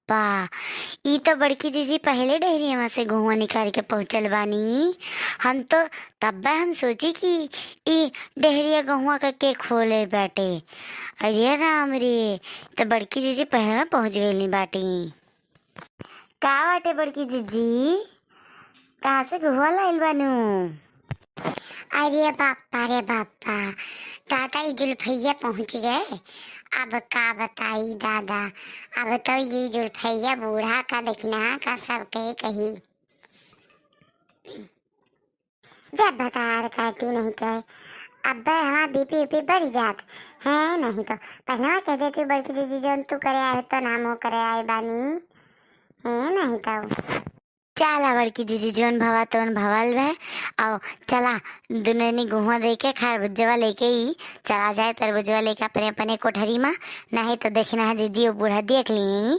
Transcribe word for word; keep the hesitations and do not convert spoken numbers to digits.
बाप्पा, ई तो बड़की जीजी पहले डेहरिया से गोहुआ निकाल के पहुँचल बानी। हम तो तब्बे हम सोची कि ई डेहरिया गोहुआ का के खोले बाटे। अरे राम रे, तो बड़की जीजी पहले पहुँच गइली बाटी। का बाटे बड़की जीजी, कहाँ से गोहुआ लाइल बानू? अरे बापा रे बापा, दादा ई जुल्फैया पहुँच गए। अब का बताई दादा, अब तो ये जुल्फैया बूढ़ा का देखना का सब कहे कही। जब भतार काटी नहीं कहे, अब हमार बीपी उपी बढ़ जात है। नहीं तो पहले कह देती बड़की जीजी, जौन तू करे आए तो नाम हो करे आए बानी है। नहीं तो चला बड़की जीजी, जौन भवा तौन भवल भे। आओ चला, दुनोनी गोहुआ दे के खरबुजवा लेके ही चला जाए, तरबुजवा लेके अपने अपने कोठरी मा। नहीं तो देखना है जीजी, वो बूढ़ा देख ली